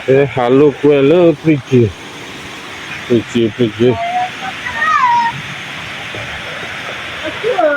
ဟဲဟးလိာ်ကွဲလၢ ပြံၣ်က့ၤ, ပြံၣ်က့ၤ ပြံၣ်က့ၤ.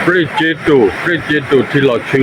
ပြ့ၢ်က့တိာ်, ပြ့ၢ်က့တိာ်ထံလီၤဆူ.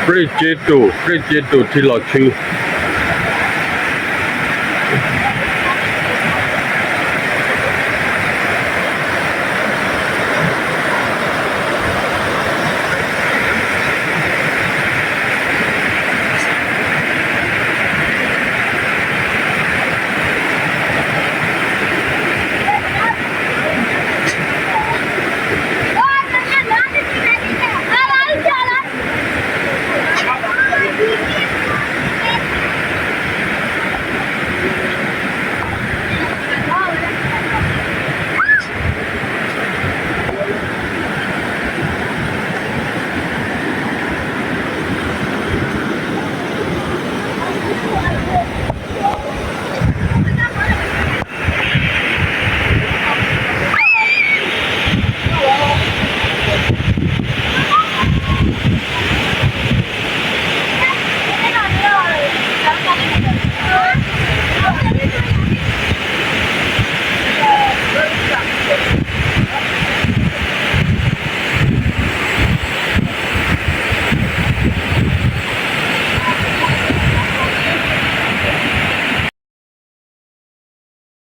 ရ့ၣ်က့တိာ်, ရ့ၣ်က့တိာ်ထံလီၤဆူ,